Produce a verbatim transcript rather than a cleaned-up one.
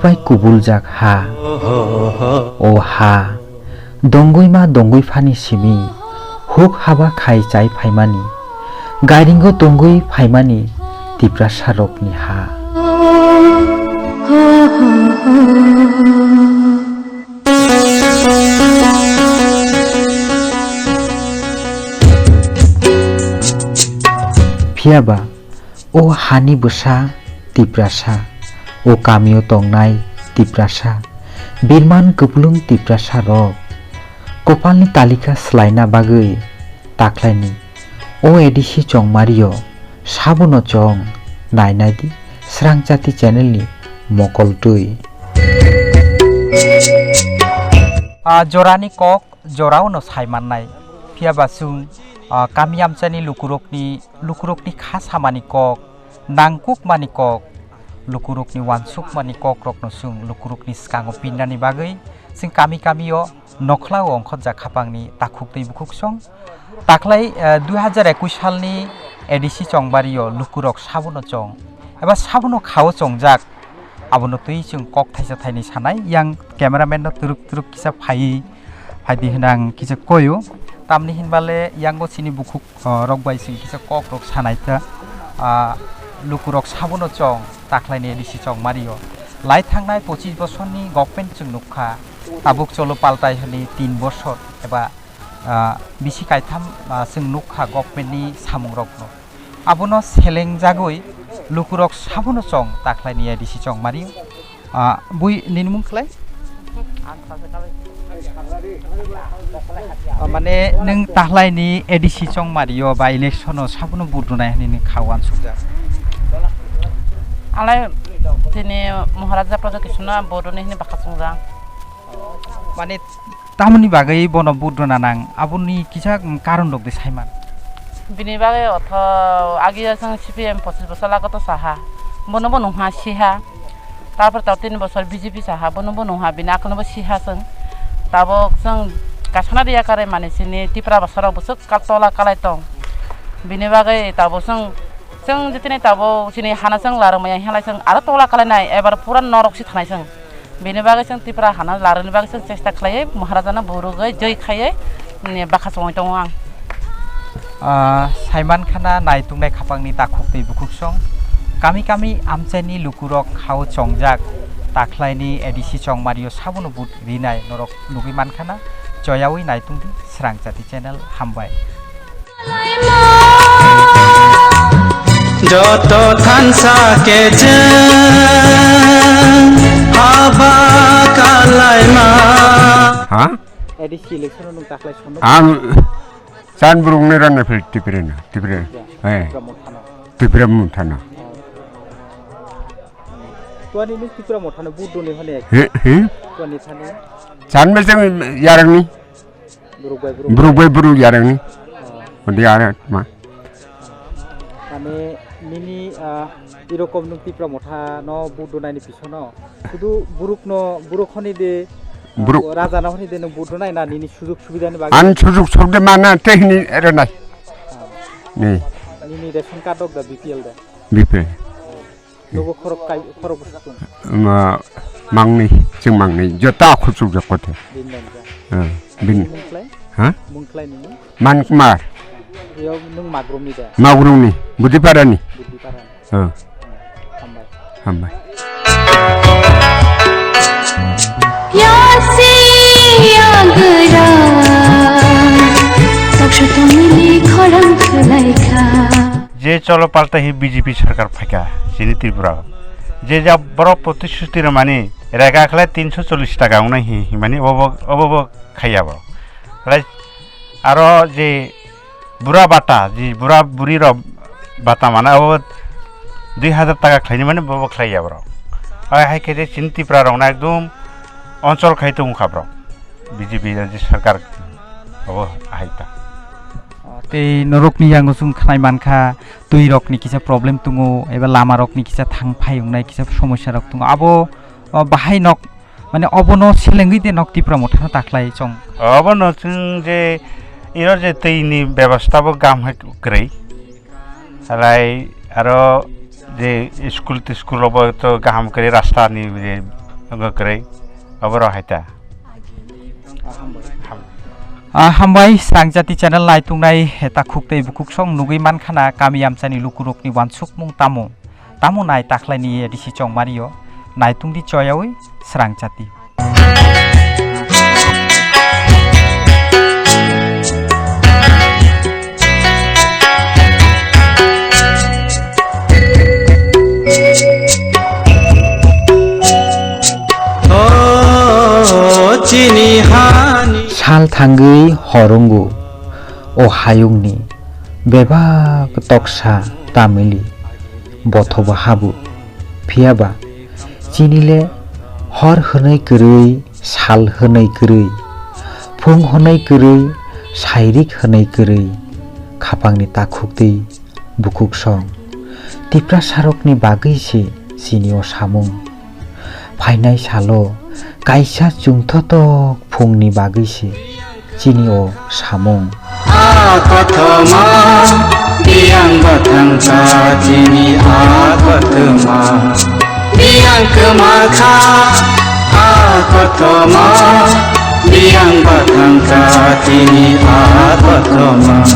Bai kubuljak ha. O ha, dongwi ma dongwi phani simi, huk haba khai chai phaimani, gairingo tongwi phaimani Tiprasa rokni ha. Phiyaba, o hani bwsa Tiprasa, o kamio tongnai Tiprasa, birman kwplwng Tiprasa rok, kopalni talika swlaina bagwi takhlaini o A D C chongmario sabono chong nainai di Srangchati channel ni mokol twi. A jorani kok jorao no sai mannai. Phiya ba chwng, ah, kami amchaini lukurokni, lukurokni kha samani kok, nangkukmani kok, lukurokni uansukmani kokrokno chwng lukurokni swkango pinnani bagwi chwng kami kamio nokhlao ongkhorjak khapangni takhuk tei bukhuk song. Takhlai, eh, dui hajar ekush salni A D C chongbario lukurok sabono chong eba sabono khao chongjak. Abono twi chwng kok thaisa thainwi sanai, yang cameraman no twrwk twrwk kisa phaiwi phaidi hwnwi ang kisa koio. Tamni hinbale yango chini bukhuk, ah, rok bai chwng kisa kok rok sanai ta, ah, lukurok sabono chong takhlaini A D C chongmario. Lai thangnai pochis bosorni government chwng nukha, tabuk cholo paltai hwnwi tin bosor eba, ah, bisi kaitham, ah, chwng nukha government ni samungrokno. Abono selengjagwi lukurok sabono chong takhlaini A D C chongmari. Ah, bui nini mung khlai? Ah, mane nwng takhlaini A D C chongmario ba election o sabono vote rwnai hwnwi nwng kha uansukjak? Alai tini Maharaja Pradyot Kishore no vote rwnai hwnwi bwkha chwngjak. Mane tamoni bagwi bono vote rwna nang, aboni kisa karon rok de saiman. Bini bagwi otho agi chwng C P M pochis bosor lago to saha, bono bo nungha siha. Tarpor tabuk tini bosor B J P saha, bono bo nungha, bini akhorno bo siha chwng. Tabuk chwng kasana riya kare mani chini Tipra bosor rok bwswk ka tola kalai tong. Bini bagwi tabuk chwng, chwng jitini tabuk chini hana chwng larwk maya hinlai chwng aro tola kalai nai, ebar pura norok si thanai chwng. Bini bagwi chwng Tipra hano larwkni bagwi chwng chesta khlaiwi Maharajano burugwi joi khaiwi, mm, bwkha chongwi tongo ang. Ah, saiman khana nai tongnai khapangni takhuk tei bukhuk song. Kami kami amchaini lukurok hao chongjak, takhlaini A D C chongmario sabono vote rinai norok nugwi mankhana, choyawi nai tongdi Srangchati channel, hambai. Joto thansa kecheng haba kalaima. Ha? A D C election o nwng taklai sono. Ang Chanbrung ni rana phil Tipra na, Tipra. Ya, eh. Tipra Motha no. Tipra Motha no. Tuani nwng Tipra Motha no vote doni hone. He, he? Tuani thani. Chanme jeng yarang ni. Buruk bai buruk. Buruk bai buruk yarang ni. Oh. Odi ara ma. Mane nini, ah, irokom nwng Tipra Motha no vote donai ni pisono sudu buruk no, buruk honi de, ah, buruk. Raja no honi de nwng vote donai na nini sujug subida ni bagwi? An sujug subida mana te hini era nai. Ah. Ni. Nini ration card rok da B P L da? B P L. Nogo khorok kai, khorok bwswk tong? Ma, mangni, chwng mangni, jota khuchuk jak kothe. Din dan ja. Eh, bin. Mung khlai? Ha? Mung khlai nini? Man Kumar. Yo, nung Magrumni da? Magrumni, Budipara ni. Budipara ni. Eh. Hambai. Hambai. Yasi yagra, sok sok mili khorang khulai kha. Je cholo palta hi B J P sarkar phaikha chini Tripura. Je ja borok protishruti rwmani rega khlai tinso chollish taka wngnai hi himani obo bo, obo bo khaiya borok. Khlai aro je bura bata, je bura buri rok bata mana obo dui hazar taka khlaini mani bobo khlaiya borok. Ai hai khe je chini Tripura rokno ekdum onchol khai tongkha borok. B J P rajya sarkar obo hai ta. Tei norokni yango chwng khnai mankha, twi rokni kisa problem tongo, eba lama rokni kisa thang phai wngnai kisa somosya rok tongo. Abo, o, bahai nok, mane obono selengwi de nok Tipra Mothano takhlai chong. Obono chwng je iro je twi ni bebostha bo gam hai kwrwi. Salai aro je school tischool rokbo to gaham kwrwi rasta ni je Wngkha kwrwi, oborok hai ta. Ah, hambai, Srangjati channel naitungnai takhuk tei bukhuk song nugwi mankhana kami amchaini lukurokni wansukmung tamo. Tamo nai takhlaini A D C chongmario, naitungdi choyawi Srangjati. O chini hani. Sal thangwi hor wngo, o hayungni bebak toksa tamili bothobo habu. Phiyaba chini le hor hwnwi kwrwi, sal hwnwi kwrwi, phung hwnwi kwrwi, sairik hwnwi kwrwi, khapangni takhuk tei bukhuk song. Tiprasarokni bagwi se chini o samung. Phainai salo kaisa chwngthotok phungni bagwi se chini o samung. A kothoma biyang bathang kha chini a kothoma. Biyang kwma kha a kothoma. Biyang bathang kha chini a kothoma.